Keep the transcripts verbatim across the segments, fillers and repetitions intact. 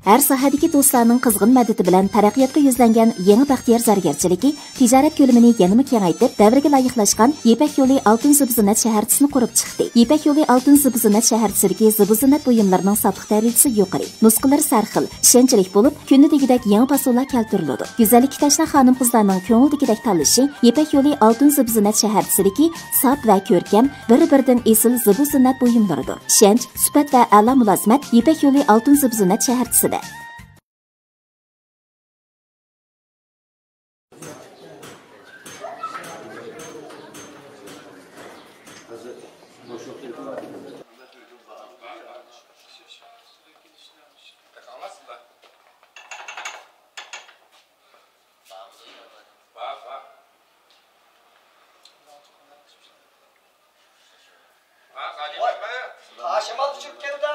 ھەر ساھەدىكى دوستلارنىڭ قىزغىن مەدىتى بىلەن تەرەققىياتقا يۈزلەنگەن يېڭى بەختىيار زەرگەرچىلىكى تىجارەت كۆلىمىنى يەنىمۇ كېڭەيتىپ، دەۋرگە لايىقلاشقان يىپەك يولى ئالتۇن زىبۇ زىننەت شەھەرچىسىنى قۇرۇپ چىقتى. يىپەك يولى ئالتۇن زىبۇ زىننەت شەھەرچىسىدىكى زىبۇ زىننەت بۇيۇملىرىنىڭ ساپلىق دەرىجىسى يۇقىرى، نۇسخىلىرى سەرخىل، ئىشەنچلىك بولۇپ، كۈندە دېگۈدەك يېڭى پاسونلار كەلتۈرۈلىدۇ. گۈزەللىككە تەشنا خانىم-قىزلارنىڭ كۆڭۈلدىكىدەك تاللىشى يىپەك يولى ئالتۇن زىبۇ زىننەت شەھەرچىسىدىكى ساپ ۋە كۆركەم، بىر-بىرىدىن ئېسىل زىبۇ زىننەت بۇيۇملىرىدۇر. ئىشەنچ، سۈپەت ۋە ئەلا مۇلازىمەت يىپەك يولى ئالتۇن زىبۇ زىننەت شەھەرچىسىدە. ھاشىم ئاكا چۈشۈپ كەلدى.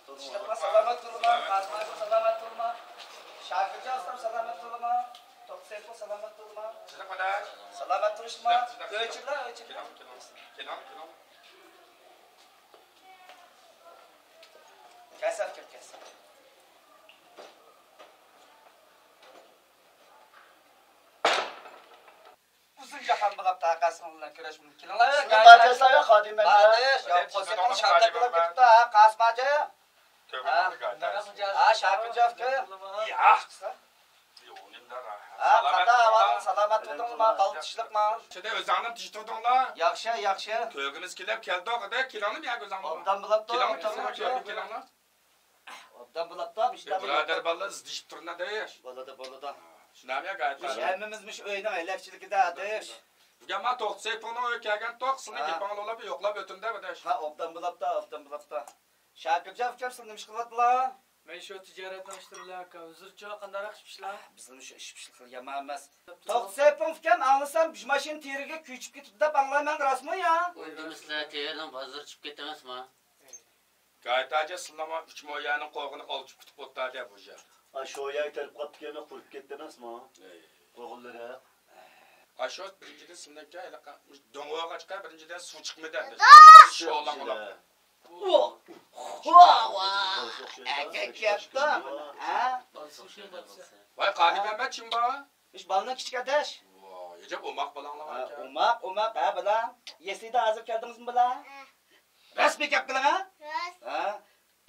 تىنچلىقما، سالامەت تۇرما. قاسىم ئاكا سالامەت تۇرما. شاكىرجان ئۇستام سالامەت تۇرما. توختى سەيپۇل سالامەت تۇرما. سالامەت تۇرۇشما. ئۆچۈرلە، ئۆچۈرلە. كەسەپ كىر، كەسەپ. ئۇزۇن جاھان بولۇپ تاقەتسىڭىز بىلەن كۈرەش بىلەن كېلىڭلار. سىزنىڭ بارچە سايا خادىمەن. بارىش، يا، قوسۇقنىڭ شاندەك بولۇپ كېتىپتۇ، ھە، قاسىم ھاجى. ھە؟ ھە، شاكىرجان ئاكا. يا. ھە، قانداق ئەھۋالىڭ، سالامەت تۇردۇڭلارمۇ، بالا تىنچلىقمۇ؟ شۇنداق ئۆزۈڭلار تىنچ تۇردۇڭلار؟ ياخشى، ياخشى. كۆرگۈمىز كېلىپ كەلدۇق، ئەدە، كېلىڭلار بۇ يەرگە ئۆزۈڭلار. ئوبدان بولاپتۇ، كېلىڭلار، كېلىڭلار، كېلىڭلار. ئوبدان بولاپتۇ، مۇشۇنداق بۇرادەر بالىلار ئىزدىشىپ تۇرۇڭ دەيش. بولىدۇ، بولىدۇ. شۇنداقمۇ يا، گايىت؟ بىز ھەممىمىز مۇشۇ ئۆينىڭ ھەلەكچىلىكىدە، ئاداش. بۈگۈن مانا توختى سەيپۇڭنىڭ ئۆيىگە كەلگەنتۇق، سىلىنىڭ ھە. گېپىڭلارنى ئويلاپ ئۆتۈمدە، ئاداش. ھە، ئوبدان بولاپتۇ، ئوبدان بولاپتۇ. شاكىرجان ئۇكام، سىلەر نېمە ئىش قىلىۋاتىدىلا؟ مەن شۇ تىجارەتنىڭ ئىشلىرى بىلەن، ئاكا. ئۆزلىرىچۇ قانداقراق ئىش ئىشلار؟ بىزنىمۇ شۇ ئىش پىشلىقى يامان ئەمەس. توختى سەيپۇڭ ئۇكام، ئاڭلىسام، بىر ماشىنا تېرىگە كۆچۈپ كېتىپتۇ دەپ ئاڭلايمەن، راستمۇ يا؟ ئۇندىمۇ سىلەر تېرىنىڭ بازىرى چىقىپ كېتىمىسمۇ؟ گايىت ھاجى، سىلىنىڭ ئۈچ مو يەرنىڭ قوغۇنى ئالچىپ كۈتۈپ ئولتۇردى بۇ يەر. ھە، شۇ يەرگە تېرىپ قاپتىكەن، قۇرۇپ كەتتى ئەمەسمۇ؟ ئەي. قوغۇنلىرى. ھە، شۇ بىرىنچىدىن سىلىنىڭكى ھېلىقى دۆڭ بولغاچقا، بىرىنچىدىن سۇ چىقمىدى. شۇ ئوغلانغا. ۋا! ۋا! ئەگەر كەپتۇ. ھە؟ ۋاي، قانى مەمەت كىم بۇ؟ مۇشۇ بالىنىڭ كىچىك ئاداش. ۋاي، ئەجەب ئوماق بالاڭلار ھە، ئىكەن. ئوماق، ئوماق، ھە، بالا. يەسلىدىن ھازىر كەلدىڭىزمۇ، بالا؟ ھە. راست بىر گەپ قىلىڭ، ھە؟ راست. ھە.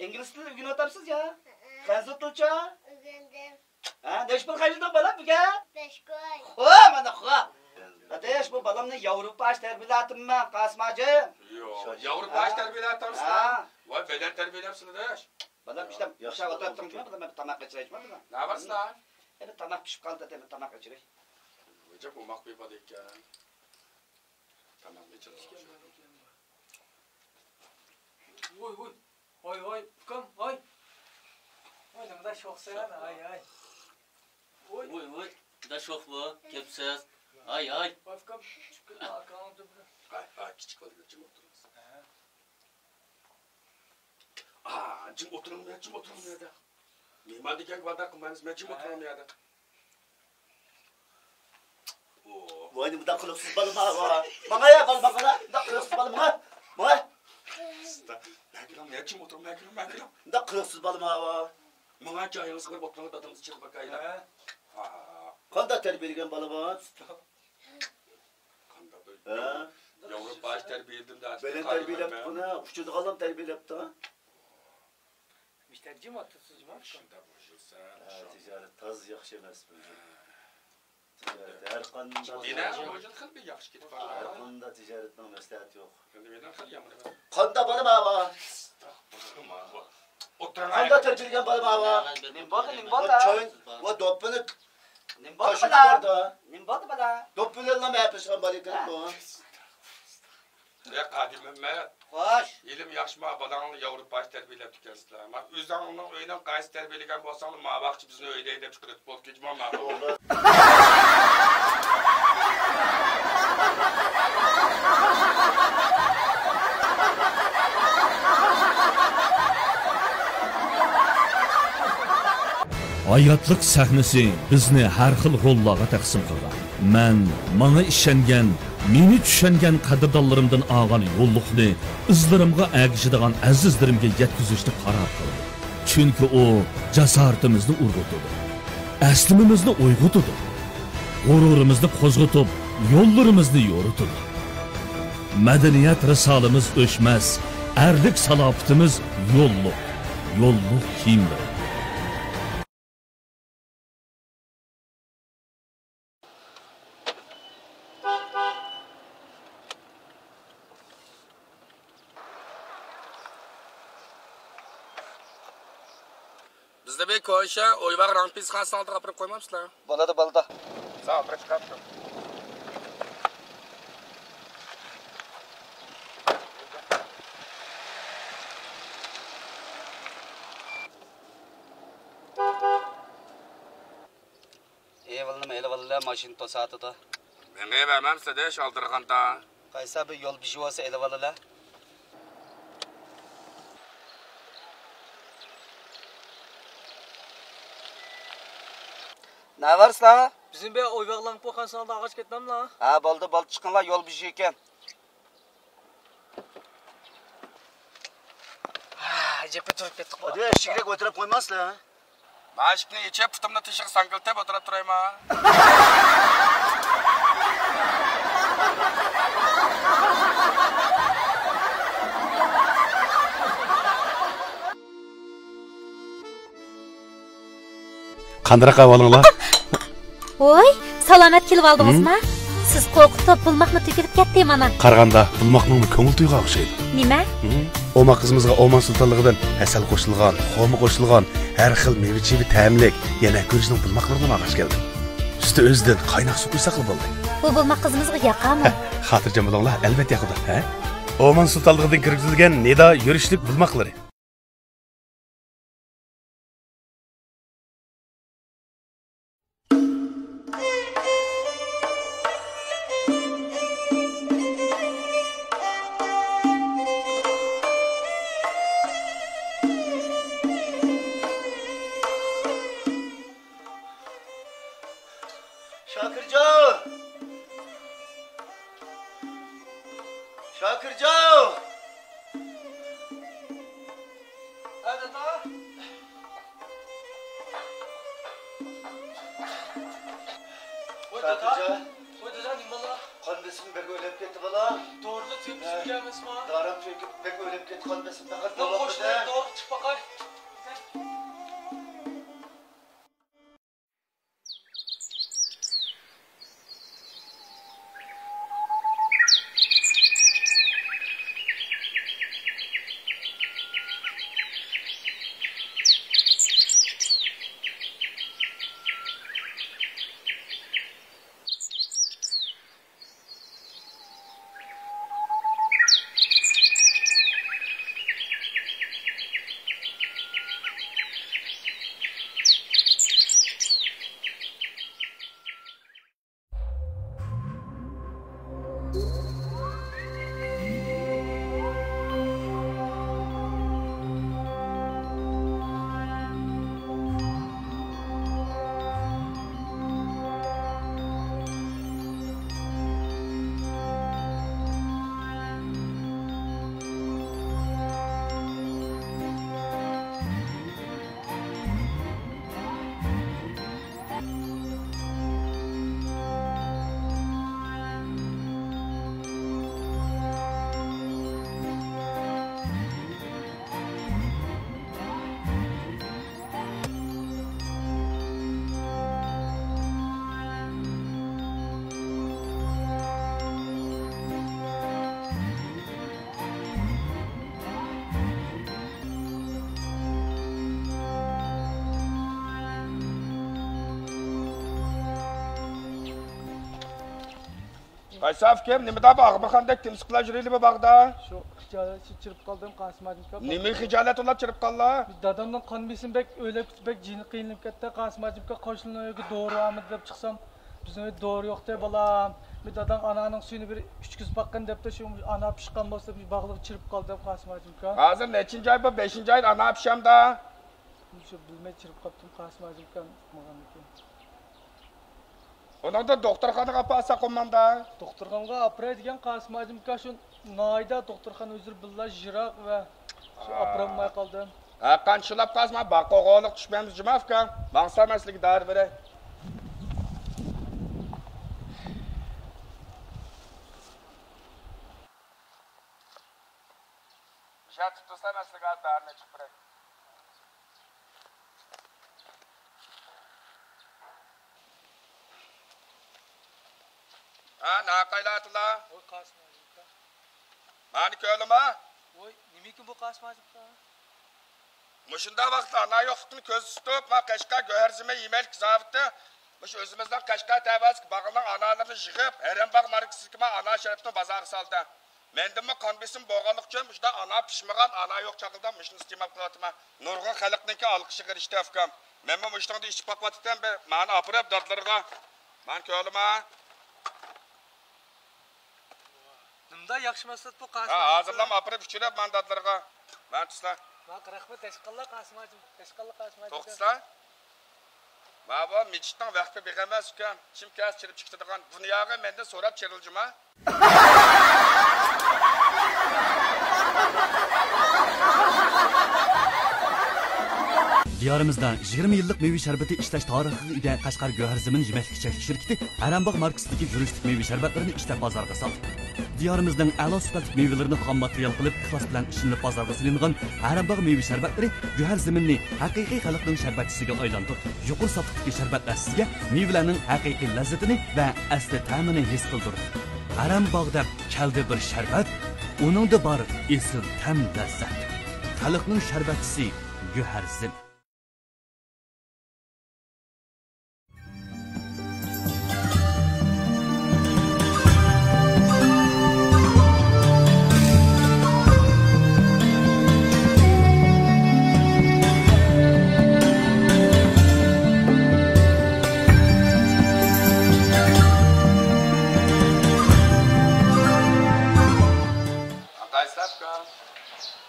ئىنگلىز تىلى ئۆگىنىۋاتامسىز يا؟ ھە. خەنزۇ تىلچۇ؟ ئۆگەندىم. ھە، نەچچە پۇل خەجلىدىڭ، بالا، بۈگۈن؟ بەش كوي. خو، مانا خو. ئاداش، بۇ بالامنى ياۋروپا ئاش تەربىيەلەتتىممەن، قاسىم ھاجى. ياۋروپا ئاش تەربىيەلەتتىڭىز؟ ھە. ۋاي، بەدەن تەربىيەلەپسىز، ئاداش. بالام، ئىشلەپ، ياخشى ئىشلەپ ئولتۇرۇپتىڭىزمۇ، بالام، مەن بىر تاماق ئېچىرەيچىمۇ، بالام. نە بارسىلەر؟ ئەنە تاماق پىشىپ قالدى، دەيمەن، تاماق ئېچىرەي. ئەجەب ئوماق بىر بالا ئىكەن. تاماق ئېچىرىدىغان شۇ. ۋوي، ۋوي. ھاي، ھاي، ئۇكام، ھاي. ۋوي، نېمىدا شوخسەن، ھاي، ھاي. ۋوي. ۋوي، ۋوي، جۇدا شوخ بۇ، كەپسىز. ھاي، ھاي. ۋاي، ئۇكام، چۈشۈپ كەتتى، ئاكاڭ دۇبۇر. ھاي، ھاي، كىچىك بالا، جىم ئولتۇرۇڭ. ھە. ئا، جىم ئولتۇرۇڭ، جىم ئولتۇرۇڭ بۇ يەردە. مېھمان دېگەنگە ۋەدە قىلمايمىز، مەن جىم ئولتۇرۇڭ بۇ يەردە. ۋاي، نېمە مۇنداق قىلىقسىز بالا، ماڭا، ماڭا. ماڭا يا، بالا، ماڭا. مۇنداق قىلىقسىز بالا، ماڭا. ماڭا. مەن كىرىڭ، مەن جىم ئولتۇرۇڭ، مەن كىرىڭ، مەن كىرىڭ. مۇنداق قىلىقسىز بالا، ماڭا. ماڭا جايىڭىزغا بېرىپ ئولتۇرۇڭ، دادىڭىز ئىچىدە باقاي. ھە. ھا. قانداق تەربىيەلىگەن بالا بۇ؟ قانداق بىر ھە؟ ياۋروپا ئاش تەربىيەلىدىم دە. بەدەن تەربىيەلەپتۇ بۇنى، ئۇچىدىغانلارنى تەربىيەلەپتۇ. مۇشتەك جىم ئولتۇرسىزمۇ؟ شۇنداق بوشىسەن. ھە، تىجارەت تازا ياخشى ئەمەس بۇ. تىجارەت ھەر قانداق، يەنە بۇ يىل خېلى بىر ياخشى كېتىپ بارىدۇ. ھەر قانداق تىجارەتنىڭ مەسلىھەتى يوق. ئەمدى مېنىڭ خېلى يامان ئەمەس. قانداق بالا ماۋۇ؟ ئولتۇرۇڭ. قانداق تەربىيەلىگەن بالا ماۋۇ؟ نېمە بولدى، نېمە بولدى؟ چاي ۋە دوپپىنى نېمە بولدى، تاشلىۋېتىپ بالا؟ باردا. نېمە بولدى، بالا؟ دوپپىنى ئېلىڭلار، مەن پىشقان بالا ئىكەن بۇ. ھە، قادىر مەمەت. خوش. ھېلىمۇ ياخشىما بالاڭنى ياۋروپا ئاش تەربىيەلەپ ئىكەنسىلەر. ما ئۆزۈڭنىڭ ئۆيىنىڭ قايسى تەربىيەلىگەن بولساڭ، ما ۋاقىتچە بىزنى ئۆيدە ھەيدەپ چىقىرىپ بولۇپ كېتىمەن، ماقۇل. ھاياتلىق سەھنىسى بىزنى ھەر خىل روللارغا تەقسىم قىلغان. مەن ماڭا ئىشەنگەن، مېنى چۈشەنگەن قەدىردانلىرىمدىن ئالغان يوللۇقنى ئىزلىرىمغا ئەگىشىدىغان ئەزىزلىرىمگە يەتكۈزۈشنى قارار قىلدىم. چۈنكى ئۇ جاسارىتىمىزنى ئۇرغۇتىدۇ، ئەسلىمىمىزنى ئويغىتىدۇ، غۇرۇرىمىزنى قوزغىتىپ، يوللىرىمىزنى يورۇتىدۇ. مەدەنىيەت رىسالىمىز ئۆچمەس، ئەرلىك سالاپىتىمىز يوللۇق، يوللۇق كىيىملىرى. بىزنى بىر كويشا ئويۋاق رامپىز خانىسىنىڭ ئالدىغا ئاپىرىپ قويمامسىلەر؟ بولىدۇ، بولىدۇ. ساڭا ئالدىغا چىقارتتىم. ئېۋىلنىمۇ ئېلىۋالىلا، ماشىنا توساتىدۇ. مېڭىۋەرمەمسىدىش ئالدىرىغاندا. قايسا بىر يول بېشى بولسا ئېلىۋالىلا. نەۋەرسىلەر؟ بىزنى بىر ئويۋاقلانغان قويغان سالدا ئاغاچ كەتمەملا. ھە، بولدى، بولدى، چىقىڭلار، يول بېشى ئىكەن. ئەجەبكە تۇرۇپ كەتتۇق. ئادى، ئىشىكرەك ئولتۇرۇپ قويماسلا. ماشىكنى ئېچىپ، پۇتۇمنى تېشىغا ساڭگىلىتىپ ئولتۇرۇپ تۇرايما. قانداق ئەھۋالىڭلار؟ ۋوي، سالامەت كېلىۋالدىڭىزما؟ سىز قورقۇتۇپ بىلماقمۇ تۆكۈلۈپ كەتتى مانا. قارىغاندا بىلماقنىڭمۇ كۆڭۈل تۇيغان ئوخشايدۇ. نېمە؟ ھىم؟ ئوماق قىزىمىزغا ئومان سۇلتانلىقىدىن ھەسەل قوشۇلغان، خورما قوشۇلغان ھەر خىل مېۋە-چېۋە تەملىك، يەنە گۈرۈچنىڭ بىلماقلىرىنىمۇ ئالغاچ كەلدىم. ئۈستى ئۆزىدىن قايناق سۇ قۇيساقلا بولدى. بۇ بىلماق قىزىمىزغا ياقامۇ؟ ھە، خاتىرجەم بولۇڭلار، ئەلۋەتتە ياقىدۇ. ھە؟ ئومان سۇلتانلىقىدىن كىرگۈزۈلگەن نىدا يۈرۈشلۈك بىلماقلىرى. شاكىرجان! شاكىرجان! ھە، دادا؟ ۋاي، دادا. شاكىرجان! ۋاي، دادا، نېمە بالا؟ قان بېسىمى بەك ئۆرلەپ كەتتى، بالا. دورىدا تۈگىمىسىمىكەن ئەمەسما؟ دارام تۈگىپ بەك ئۆرلەپ كەتتى، قان بېسىمى پەقەت. مەن قوشنىلارنى دورىغا چىقىپ باقاي. قايسى ئاپىكىم، نېمىدا بۇ ئاغمىخاندەك تىمسىقلار يۈرىلى بۇ باغدا؟ شۇ خىجالەت ئىچىدە چىرىپ قالدىم، قاسىم ھاجىم ئاكا. نېمە خىجالەت ئۇلار چىرىپ قاللا؟ دادامنىڭ قان بېسىمى بەك ئۆرلەپ كېتىپ، بەك جېنى قىينىلىپ كەتتى. قاسىم ھاجىم ئاكا، قوشنىلار ئۆيىگە دورا بارمىدى دەپ چىقسام، بىزنىڭ ئۆيدە دورا يوقتى، بالام. بىر داداڭ ئانارنىڭ سۈيىنى بىر ئۈچ كۈز باققىن دەپتۇ، شۇ ئانار پىشقان بولسا، بىر باغلىق چىرىپ قالدى دەپ، قاسىم ھاجىم ئاكا. ھازىر نەچچىنچى ئاي بۇ؟ بەشىنچى ئاي ئانار پىشامدا؟ شۇ بىلمەي چىرىپ قاپتىم، قاسىم ھاجىم ئاكا ئۇقمىغاندىكىن. ئۇنىڭدا دوختۇرخانىغا ئاپارساق بولمامدا؟ دوختۇرخانىغا ئاپىراي دېگەن قاسىم ھاجىم ئاكا، شۇ ناھىيەدە دوختۇرخانا ھۆزۈر بىللا يىراق ۋە شۇ ئاپىرالماي قالدىم. ھەققان چىلاپ قالسا، مانا باققا غولىغا چۈشمەيمىز جۇما ئۇكام. ماڭسا مەن سىلىگە دارى بېرەي. بىر شەرت تۇتۇلسا مەن سىلىگە دارىنى ئېچىپ بېرەي. ھە، نەقەيلەتىلا؟ ۋوي، قاسىم ھاجىم ئاكا. مانا كۆرلىما؟ ۋوي، نېمىكىن بۇ قاسىم ھاجىم ئاكا؟ مۇشۇنداق ۋاقىتتا ئانا يوقلۇقىنى كۆزدە تۇتۇپ، ما قەشقەر گۆھەر زېمىن يېمەكلىك زاۋۇتى، مۇشۇ ئۆزىمىزنىڭ قەشقەر تەۋەسىدىكى باغنىڭ ئانالىرىنى يىغىپ، ھەرەمباغ ماركىسىدىكى ما ئانا شەربىتىنى بازارغا سالدى. مەندىمۇ قان بېسىم بولغانلىقى ئۈچۈن مۇشۇنداق ئانا پىشمىغان ئانا يوق چاغلىدا مۇشۇنى ئىستېمال قىلىۋاتىمەن. نۇرغۇن خەلقنىڭكى ئالقىشىغا ئېرىشتى ئۇكام. مەنمۇ مۇشۇنىڭدا ئىچىپ باقىۋاتىتەن، بىر مانا ئاپىرىپ دادلىرىغا. مانا كۆرلىما. نېمىدا ياخشى مەسلىھەت بۇ قاسىم ھە، ھاجىم ھازىرلام ئاكا. ئاپىرىپ ئىچۈرۈپ مانا دادلىرىغا. مانا تۇتسا. ماقا رەھمەت، ئەشقاللا قاسىم ھاجىم، ئەشقاللا قاسىم ھاجىم. توختىسا. ما بۇ مىجىتنىڭ ۋەقپى بېغەم ئەمەس ئۇكام. كىم كەلسە چىرىپ چىقىدىغان. بۇنى ياغى مەندىن سوراپ چىرىلجىما. دىيارىمىزدا يىگىرمە يىللىق مېۋە شەربىتى ئىشلەش تارىخىغا ئىگە قەشقەر گۆھەر زېمىن يېمەكلىك چەكلىك شىركىتى ھەرەمباغ ماركىسىدىكى يۈرۈشلۈك مېۋە شەربەتلىرىنى ئىشلەپ بازارغا سالدى. دىيارىمىزنىڭ ئەلا سۈپەتلىك مېۋىلىرىنى خام ماتېرىيال قىلىپ، ئىخلاس بىلەن ئىشلىنىپ بازارغا سېلىنغان ھەرەمباغ مېۋە شەربەتلىرى گۆھەر زېمىننى ھەقىقىي خەلقنىڭ شەربەتچىسىگە ئايلاندۇردى. يۇقىرى ساپلىقتىكى شەربەتلەر سىزگە مېۋىلەرنىڭ ھەقىقىي لەززىتىنى ۋە ئەسلى تەمىنى ھېس قىلدۇردى. ھەرەمباغ دەپ كەلدى بىر شەربەت، ئۇنىڭدا بار ئېسىل تەم لەززەت. خەلقنىڭ شەربەتچىسى گۆھەر زېمىن.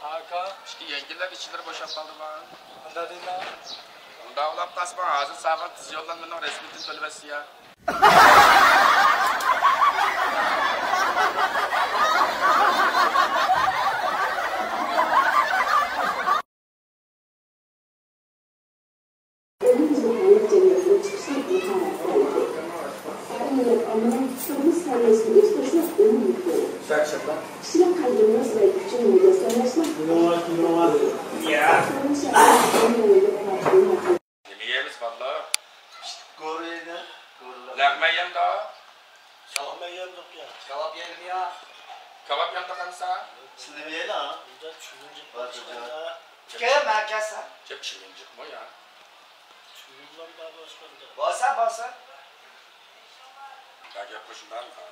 ئاكا. ئىچكى يەڭگىللەر ئىچلىرى بوشاپ قالدىما؟ ئۇنداق دېمە. ئۇنداق بولۇپ قالسا، ھازىر ساغا تېز يوللانمىنىڭ رەسمىيىتىنى تۆلىۋەتسە يا. ئومۇميۈزلۈك ھايات جەريانىدا چىقىشلىق ماھارەت پائالىيىتى. ئەر مىللەت ئاممىنىڭ تۇرمۇش سەۋىيەسىنى ئۆستۈرۈشنىڭ ئومۇميۈزلۈك يولى. كىشىلىك قەلبىمىز ۋە كۈچىنى مۇجەسسەملەشنىڭ تۇرمۇش شەرتىنى ئومۇميۈزلۈك پائالىيىتى. نېمە يەيمىز، بالىلار؟ گورېنى، گورېنى. لەغمەن يەمدۇ؟ شالغىمەن يەمدۇق يا. كاۋاپ يەمدۇ يا؟ كاۋاپ يەمدۇق ئەمسە؟ سىلىم يەيلا. بىزدە چۈۋۈنجۈك بار چىققاندا. كەم ئەكەلسە. جەپ چۈۋۈنجۈكمۇ يا؟ چۈۋۈنجۈك بار باشقاندا. بارسا، بارسا. يا گەپ قوشۇڭ بارمۇ؟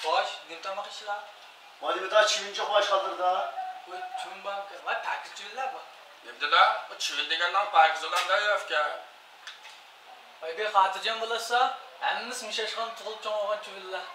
خوش، نېمە تاماق ئىشلار؟ مانا بۇ چۈۋۈن جوق باشقالدۇردا. ۋاي، چۈۋۈن بارمىكىن؟ ۋاي، پاكىز چۈۋۈنلەر بۇ. نېمىدىلا؟ بۇ چۈۋۈن دېگەننىڭ پاكىزى بولامدا، ئۇكا؟ ۋاي، بىر خاتىرجەم بولۇشسا، ھەممىسى مۇشۇ ئاشخانىدا تۇغۇلۇپ چوڭ بولغان چۈۋۈنلەر.